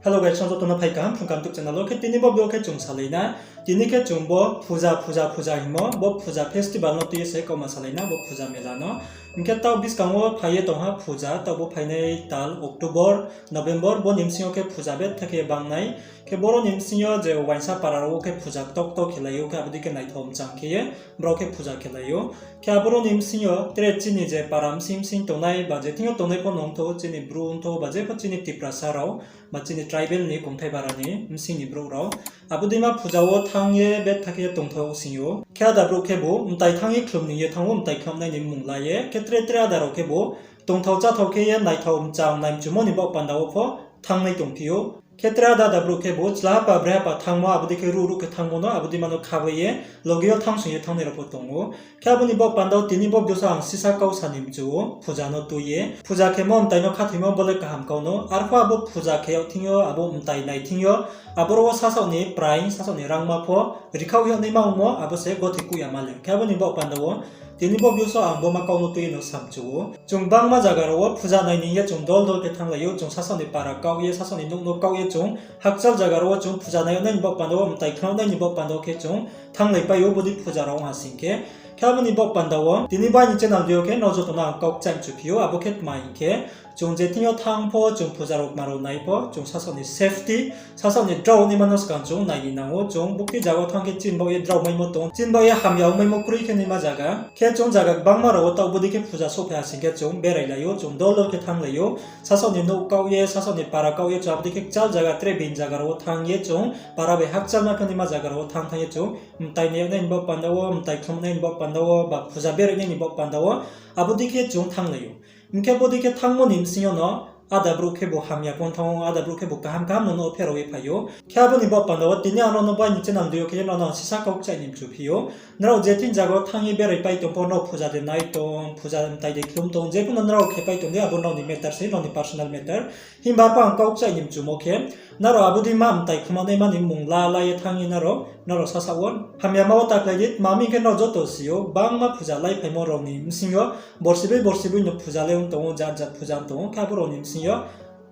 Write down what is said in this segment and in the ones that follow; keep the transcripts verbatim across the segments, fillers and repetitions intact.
Hello guys, joto no phai kaham Phrung Kaham YouTube channel wo. Khe tini bo video khe chung salai na. Tini khe chung bo phuja, phuja, phuja hingmo, bo phuja festival no tui ye se kauma salai na, bo phuja mela no. Hing khe taoh buskang wo phai ye tong ha phuja, taoh bo phainai tal October, November, bo ni bsing yo khe phuja betha khe bangnai. Khe boro ni bsing yo je uaingsa para rao wo khe phuja ktor ktor khelai ou, khe abo dei khe naithao mchang khe ye brao khe phuja khelai ou. Khe aboro ni bsing yo tre chini je para bsing bsing tongnai ba je thing yo tongnai pho no ongthou, chini Bru ongthou ba je pho chini Tiprasa rao ba chini tribal ni kongthai bara ni bsing ni brouh rao abo dei ma phuja wo thanng ye betha khe ye tongthou sing ou. Khe áda brouh khebu mtai thanng ye khlum ni ye thanng ou, mtai khlumnai ni mmung la ye. Khe tre tre áda rao khebu tongthao cháthao khe ye naithao mchang nai mchumo ni baoh panda wo pho thanngnai tongphi ou. Khe tre áda áda brouh khebu chlahapa brehapa thanngmo abo dei khe ruh ruh khe thanngmo no abo dei ma no khabai ye loge yo thanngsong ye thanngnai rao pho tong ou. Khe abo ni baoh panda wo tini bo video so ang sisa kau sa ni mchu ou, phuja no tui ye. Phuja khemo mtai no khathoimo bo le kaham kau no. Arphuh abo phuja khe yag thing yo, abo mtai nai thing yo, aboro wo sasaoh ni praing, sasaoh ni rangma pho rikhaoh yag naima ongmo, abo se gothi kuh yama le. Khe abo ni baoh panda wo tini bo video so ang bo ma kau no tui ye no samchu ou. Chung bangma zaga rao wo phuja nai ni hing ye chung dol dol khe thannglai ou, chung sasaoh ni para kaoh ye, sasaoh ni nouh no kaoh ye chung hakchal zaga rao wo chung phuja nai yag nai ni baoh panda wo, mtai khlumnai ni baoh panda wo khe chung thannglaipai ou bodei phuja rao ong ha sing khe. Khe abo ni baoh panda wo tini bo aini channel video khe nrao joto no ang kau kchaih mchuphi ou, abo khe tma hing khe, chung je thing yo thanng pho, chung phuja rao kma rao nai pho, chung sasaoh ni safety, sasaoh ni drao naima no skang chung nai ni nang ou. Chung bukti zaga wo thanng khe chini baoh ye drao maimo tong, chini baoh ye hamya ongmaimo kroi khe naima zaga. Khe chung zaga gbangma rao wo taoh bodei khe phuja souhphai ha sing khe chung berailai ou, chung dol dol khe thannglai ou. Sasaoh ni nouh kaoh ye, sasaoh ni para kaoh ye, chung abo dei khe kchal zaga tre being zaga rao wo thanng ye chung para bai hakchalma khe naima zaga rao wo thanng thanng ye chung mtai nai yag nai ni baoh panda wo, mtai khlumnai ni baoh panda wo, ba phuja berai nai ni baoh panda wo, abo dei khe chung thannglai ou. Hing khe bodei khe thanngmo ni bsing yo no áda brouh khebu hamya pho thanng ou, áda brouh khebu kaham kaham no no pherao ye phai ou. Khe abo ni baoh panda wo tini ang nrao no bo aini channel video khe ye nrao no ang sisa kau kchaih ni mchuphi ou. Nrao je thing zaga wo thanng ye beraipai tong pho, nrao phuja de nai tong, phuja mtai de khlum tong, je pho no nrao khepai tong di, abo nrao ni matter se, nrao ni personal matter. Himba arphuh ang kau kchaih ni mchumo khe, nrao abo dei ma mtai khlumnaima ni mmung la la ye thanng ye nrao, nrao sasaoh wo hamyama wo ta khlai di, tma hing khe nrao joto si ou, bangma phuja laiphaimo rao ni bsing yo, borsi bai borsi bai no phuja le ong tong ou, jat jat phuja ong tong ou, khe abo rao ni bsing yo,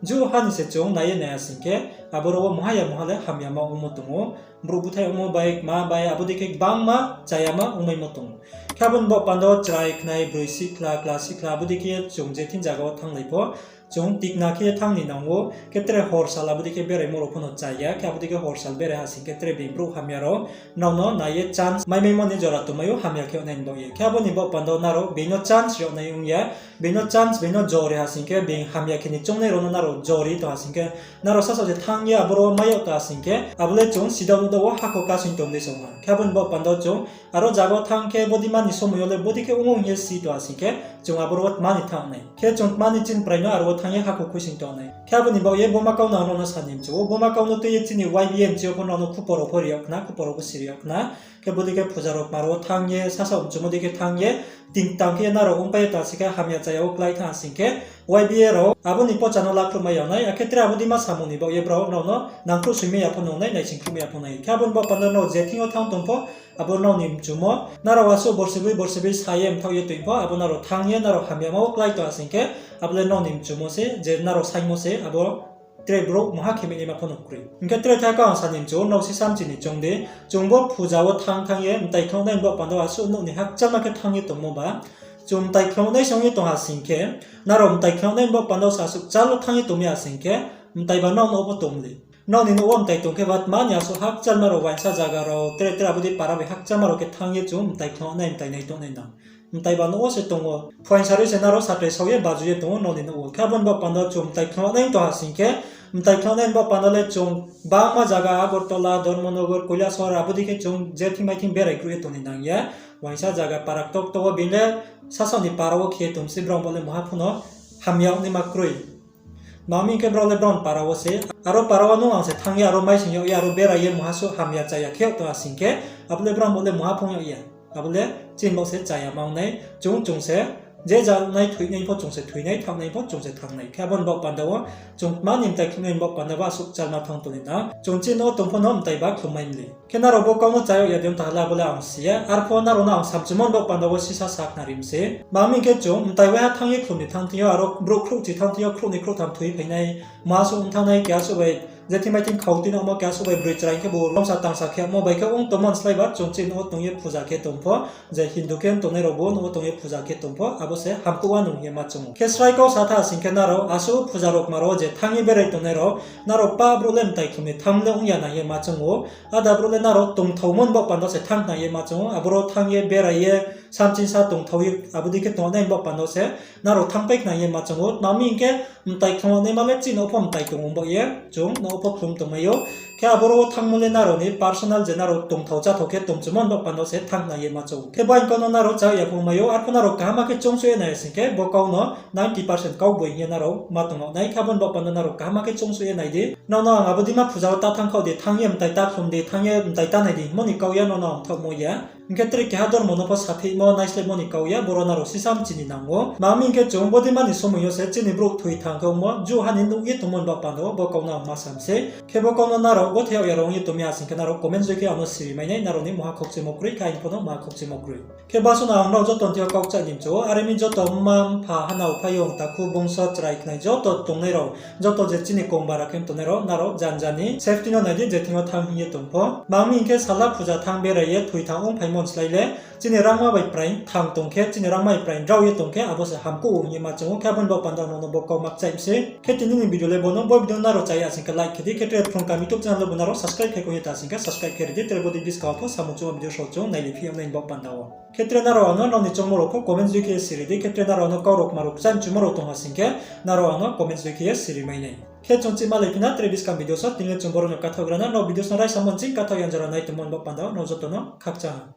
ju ha ni se chung nai ye nai ha sing khe, aboro wo mungha ya mungha le hamyama ongmo tong ou, brouh búthaih ongmo bai, kma bai, abo dei khe gbangma chayama ongmaimo tong ou. Khe abo ni baoh panda wo chrai khnai, broi sihkhla, kla sihkhla, abo dei khe chung je thing zaga wo thannglai pho, chung tikna khe ye thanng ni nang ou, khe tre horsal abo dei khe beraimo rao pho no chaya, khe abo dei khe horsal berai ha sing khe tre being brouh hamya rao nrao no nai ye chance maimaimo ni jora tongmai ou, hamya khe yag nai ni baoh ye. Khe abo ni baoh panda wo nrao being no chance ri yag nai ong ya, being no chance, being no jori ha sing khe, being hamya khe ni choungnai rao no nrao jori tong ha sing khe, nrao sasaoh se thanng ye aboro wo mai yag tong ha sing khe, abo le chung sidao nuhdao wo hakho kasing tong dei se ong ha. Khe abo ni baoh panda wo chung aro zaga wo thanng khe bodei ma ni somoi yo le bodei khe ong ong ye si tong ha sing khe, chung aboro wo tma ni thanng nai. Khe chung tma ni chini prai no aro wo thanng ye hakho khuising tong nai. Khe abo ni baoh ye bo ma kau no ang nrao no sa ni mchu ou, bo ma kau no tui ye chini Y B A ni chi yo pho nrao no khupor rao pho ri yag khna, khupor rao pho si ri yag khna. Khe bodei khe phuja rao kma rao wo thanng ye, sasaoh mchumo dei khe thanng ye, tingtang khe nrao ongpai ye ta sing khe hamya chaya wo klái thanng ha sing khe, Y B A rao abo ni pocha no lakhruhmai yag nai, akhe tre abo dei ma samung ni baoh ye brao nrao no nangkhruh soimai ya pho nung nai, naisingkhruhmai ya pho nai. Khe abo ni baoh panda nrao je thing yo thanng tong pho, abo nrao ni mchumo, nrao asuh borsi bai borsi bai sa ye mthaoh ye toing pho, abo nrao thanng ye nrao hamyama wo klái tong ha sing khe, abo le nrao ni mchumo se, je nrao saingmo se, abo tre brouh mungha khe mai naima pho no kroi. Hing khe tre thai kau ang sa ni mchu ou, nrao sisa mchi ni choung di, chung bo phuja wo thanng thanng ye, mtai khlumnai ni baoh panda wo asuh nouh ni hakchalma khe thanng ye tongmo ba, chung mtai khlumnai se ong ye tong ha sing khe, nrao mtai khlumnai ni baoh panda wo se asuh kchal wo thanng ye tongmi ha sing khe, mtai ba nrao nouh wo pho tong le. Nrao ni nouh wo mtai tong khe ba tma ni asuh hakchalma rao uaingsa zaga rao, tre tre abo dei para bai hakchalma rao khe thanng ye chung mtai khlumnai, mtai nai tongnai nang. Mtai ba nouh wo se tong ou. Phuaing sarui se nrao satrai sao ye baju ye tong ou nrao ni nouh wo. Khe abo ni baoh panda wo chung mtai khlumnai tong ha sing khe, mtai khlumnai ni baoh panda le chung bangma zaga Agartala, Dharmanagar, Kailasahar, abo dei khe chung je thing mai thing berai kruh ye tong ni nang ya. Uaingsa zaga para ktokto wo being le sasaoh ni para wo khe tong se brao bo le mungha pho no hamya ongnaima kroi. Tma hing khe brao le brao ni para wo se. Aro para wo nung ang se thanng ye, aro maising yag ye, aro berai ye mungha suh hamya chaya khe yag tong ha sing khe, abo le brao bo le mungha phung yag ya. Abo le chini baoh se chayama ong nai, chung chung se, je janai thoinai pho chung se thoinai, thanngnai pho chung se thanngnai. Khe abo ni baoh panda wo, chung tma ni mtai khlumnai ni baoh panda wo asuh kchalma thanng tong ni nang. Chung chini nouh wo tong pho no mtai ba khlum mai mlei. Khe nrao bo kau no chá yag ya de ong tong ha le abo le ang si ya. Arphuh nrao no ang samchumo ni baoh panda wo sisa sakhnari mi se. Tma hing khe chung mtai waiha thanng ye khlum ni thanng thing yo, aro brouh khrouhchi thanng thing yo, khrouhnoi khrouhtham thoi phai nai, mungha suh ong thanng nai, keha suh bai Je thing bai thing khau tuinangmo keha suh bai broi chrai khe bo romsa tangsa khe mo bai khe ong tongmo ni slái ba chung chini nouh wo tong ye puja khe tong pho, je Hindu khe tongnai rao bo nouh wo tong ye puja khe tong pho, abo se hamkuh wa nung ye ma choung ou. Khe srai kau sa tha sing khe nrao asuh puja rao kma rao je thanng ye berai tongnai rao, nrao pah brouh le mtai khlum ni thanng le ong ya nai ye ma choung ou. Ada brouh le nrao tongthaumo ni baoh panda se thanng khna ye ma choung ou. Aboro thanng ye berai ye, samching sa tongthau ye, abo dei khe tongnai ni baoh panda se nrao thanngpai khna ye ma choung ou. Tma hing khe, mtai khlum naima le chini nouh pho mtai tong ong baoh ye, chung nouh pho khlum tongmai ou. Khe aboro thanngmo le nrao ni personal je nrao tongthau cháthau khe tongchumo ni baoh panda se thanng khna ye ma choung ou. Khe bo aini kau no nrao chá ya phung mai ou, arphuh nrao kaham khe choungsuh ye nai sing khe bo kau no ninety percent kau boi hing ye nrao ma tong nai. Khe abo ni baoh panda nrao kaham khe choungsuh ye nai di. Nrao no ang abo dei ma puja wo ta thanng khaoh di, thanng ye mtai ta khlum di, thanng ye mtai ta nai di hingmo ni kau ya, nrao no ang thaohmo ya. Hing khe tre keha dormo no pho satheihmo, naislehmo ni kau ya, boro nrao sisa mchini nang ou. Tma hing khe chung bo dei ma ni somoi yo se chini brouh thoi thang khe ongmo, ju ha ni nuh ye tongmo ni baoh panda wo bo kau no ang ma sa mi sei. Khe bo kau no nrao gothe yag ya rao ong ye tong mi ha sing khe nrao comment dei khe ang no siri mai nai, nrao ni mungha khoukchimo kroi, khe aini pho no mungha khoukchimo kroi. Khe basuh no ang nrao joto ni thing yo kau kchaih ni mchu ou, are mi joto mma mpha hana uphaiyong takhu bongso chrai khnai joto tongnai rao, joto je chini kong bara khe tongnai rao, nrao janja ni safety no nai di, je thing yo thanng hing ye tong pho. Tma hing khe sala puja thanng berai ye thoi thang ong phaimo ni slái le, chini rangma bai prai thang tong khe, chini rangma bai prai drao ye tong khe, abo se hamkuh ou hing ye ma choung ou. Khe abo ni baoh panda nrao no bo kau ma kchaih mi sei. Khe tini ni video le bo no, bo video no nrao chá ya sing khe like khe di, khe tre Phrung Kaham YouTube channel no bo nrao subscribe khe kong ye ta sing khe subscribe khe ri di, tre bo dei buskang wo pho samung chungmo video rao chung nailai phi yag nai ni baoh panda wo. Khe tre nrao ang no nrao ni choungmo rao pho comment dei khe siri di, khe tre nrao ang no kau rao kma rao kchaih mchumo rao tong ha sing khe, nrao ang no comment dei khe ye siri mai nai. Khe chung chih malai phi na tre buskang video so, tini le chung boro no kathaoh gra na, nrao video no raisamo nching kathaoh ya jora nai tongmo ni baoh panda wo nrao joto no khakchang ha.